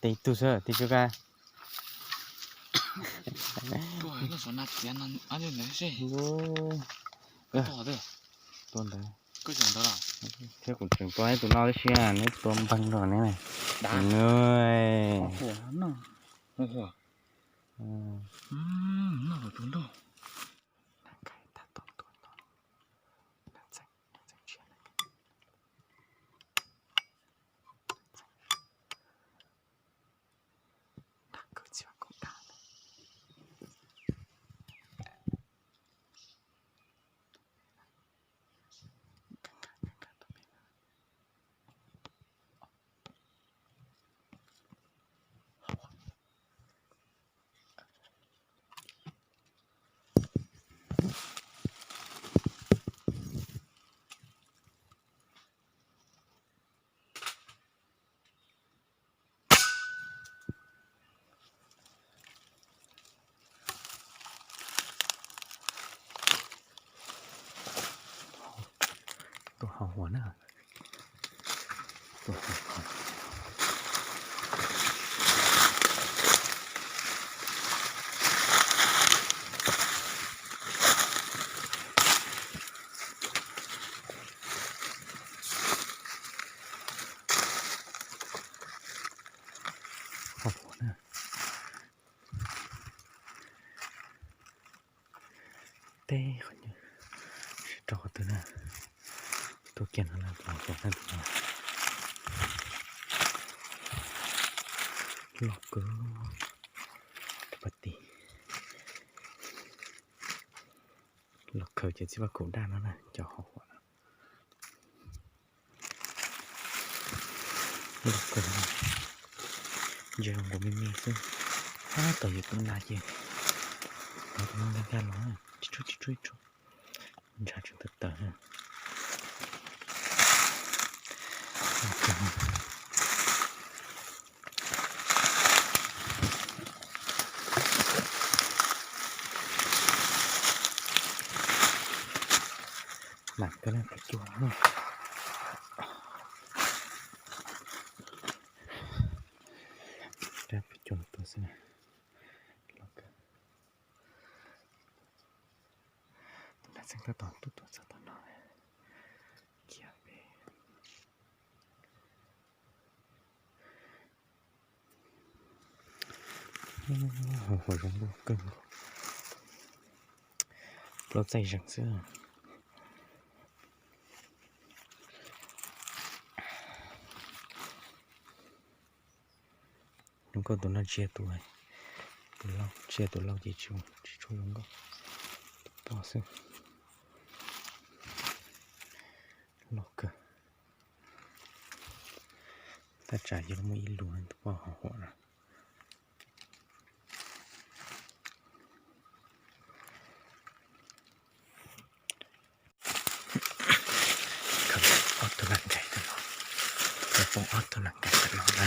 Tes ib tug xwb, tes tsuj kab. Tua ntawd, thiab kuv tseem tua ib tug no tib si, neb tua npeeg rau neb na. Tus hau huam na. Hau huam na. Teb qhov nyuj, sib rau qhov twg na. Tus kiag no los tus no loj kawg. Tus pas tis los khaws cov txiv vaj khaum daj no na, cov hau huam no. Loj kawg, ntsia zoo nkaus me me xwb. Tab tom yuav tua na ces tau tus no nkag nkag los, tsis tsuag tsis tsuag ib tsuag, ntshav tseem tawv tawv. Mam kawg na, peb cua, peb cua tus xwb. Loj kawg. Tus nas txeeb tab tom tuaj tuaj txog tom no. Kiag peb. Hau huam zoo nkauj kawg nkaus. Plaub txaij zeeg xwb. Zoo nkauj tus no tsis yog tus, tus lauj, tsis yog tus lauj ces tsis, tsis tshua zoo nkauj. Tus poj xwb. Loj kawg. Thaj tsam yuav muaj ib lub tus poj hau huam no. Khaws ob tug nas nkais tom no, khaws poob ob tug nas nkais tom no na.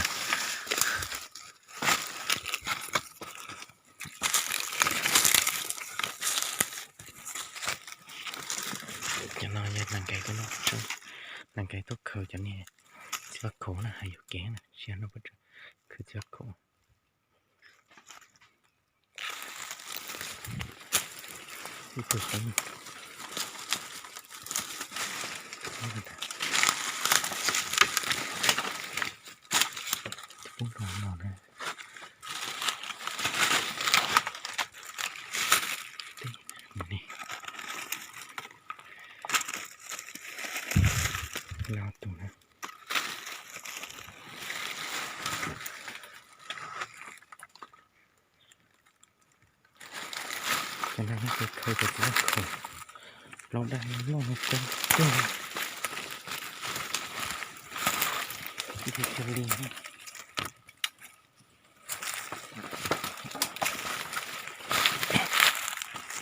Cov no yog nas nkais tuaj noj, nas nkais tuaj khaws cov niag txiv vaj khaum na, hais yus kev na, tsis yog noj pob tsuas, khaws txiv vaj khaum. Ib tug poob, poob rau no na. Loj tus na. Cov no yog khaws cov txiv vaj khaum, plaub daj loj no kawg kawg. Ib tug cia li.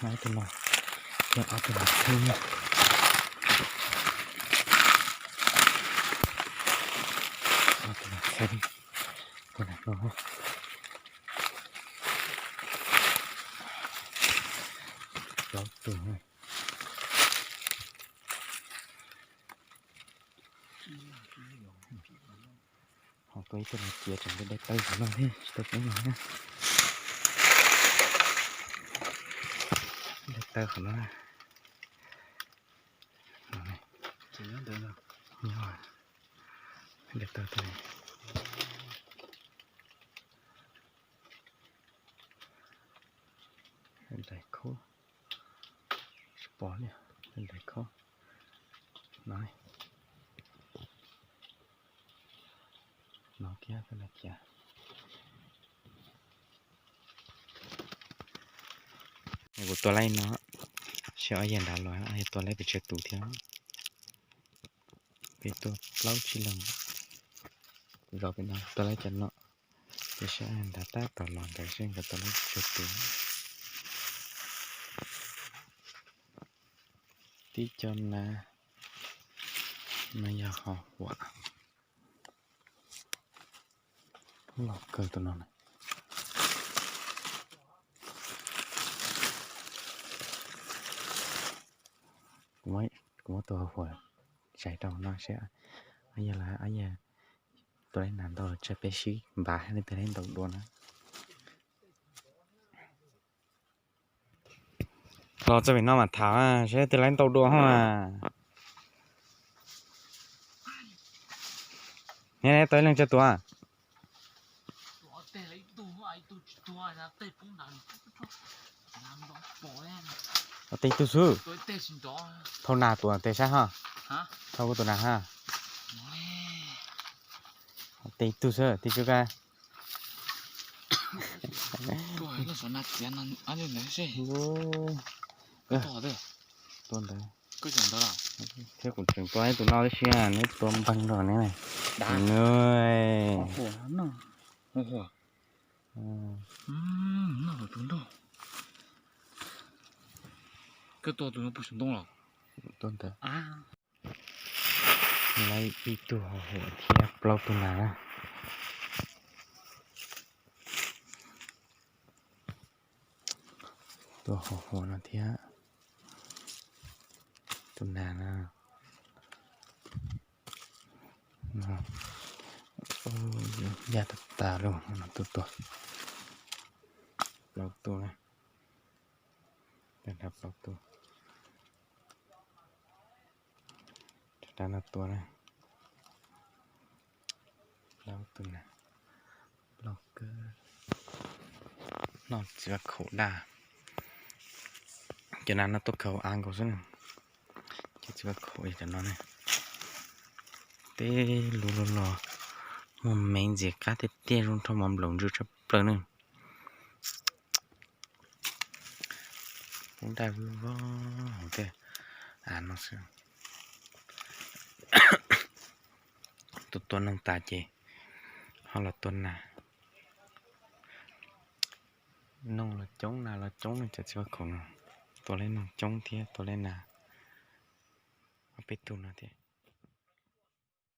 Ob tug no, ob tug no txheeb, ob tug no txheeb, tus no plaub tug. Hauv Ua ib tug nas cia tseem dai taw qhov no thiab tsis tau poob los na. Dai taw qhov no. Dai taw, dai khaub, tsis pom li, dai khaub no. No kiag, kuv tua laib no, seb ob yawg nrad los ob yawg tua laib pes tsawg tus thiab. Peb tua plaub tsib leeg, zov pem no tua laib cov no, ces seb nrad tab tom los ntawd seb nkawd tua laib pes tsawg tus. Tib co nas, no yog ho huam. Loj kawg tus no na. Kuv muab tus huam tsais rau no seb ob yawg, ob yawg tua laib nas ntau los tsawg peb sib npav leej twg laib ntau dua na. Los txog pem no mas tham seb twg laib ntau dua ho. Neb tua ib leeg tsawg tus? Tua teg ib tug xwb. Phau nas tua teg sab ho. Phau kuv tus nas ha. Tua ib tug xwb, tib tug ka. Tua ntawd. Thiab kuv tseem tua ib tug no tib si, neb tua npeeg rau neb. Koj tua tus no puag saum ntoo los? Tua ntawd. Laib ib tug ho huam thiab plaub tug nas na. Tus ho huam no thiab tus nas na. Yaj tag tas lawm no, tus tua plaub tug na. Plaub tug. Rov qab no tua na. Plaub tug na. Plaub kawg. Noj txiv vaj khaum daj. Cov nas no tuaj khaws av nkaus xwb na. Cov txiv vaj khaum cov no na. Tej lub los los muag me ntxias qab tiag tiag, zoo nrho mov nplaum ntsws tshaj plaws na. Poob daj vog hauv tej av no xwb. Tus tua noog tas ces ho los tua nas. Noog los coob nas los coob na cov txiv vaj khaum no. Tua laib noog coob thiab tua laib nas. Ob peb tug no thiab.